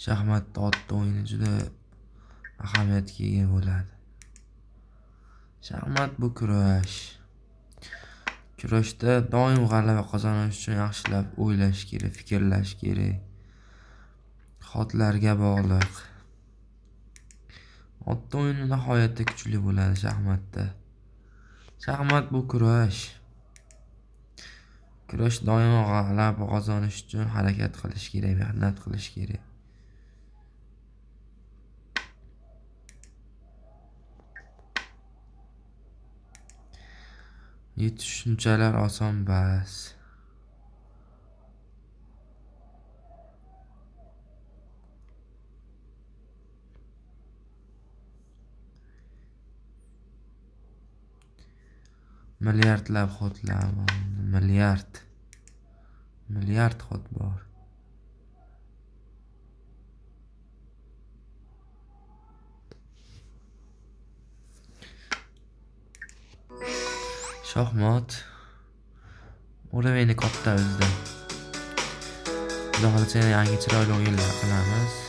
Shaxmatda ot o'yini juda ahamiyatga ega bo'ladi. Shaxmat bu kurash. Kurashda doim g'alaba qozonish uchun yaxshilab o'ylash kerak, fikrlash kerak. Xodlarga bog'liq. Ot o'yini nihoyatda kuchli bo'ladi shaxmatda. Shaxmat bu kurash. Kurash doimo g'alaba qozonish uchun harakat qilish kerak, mehnat qilish kerak. Yetish shunchalar oson bas. Milliardlab xodlar bor, milliard. Milliard xod bor. Shaxmat uровень katta o'zida. Xudo xohlasa yana yangi chiroyli o'yinlar qilamiz.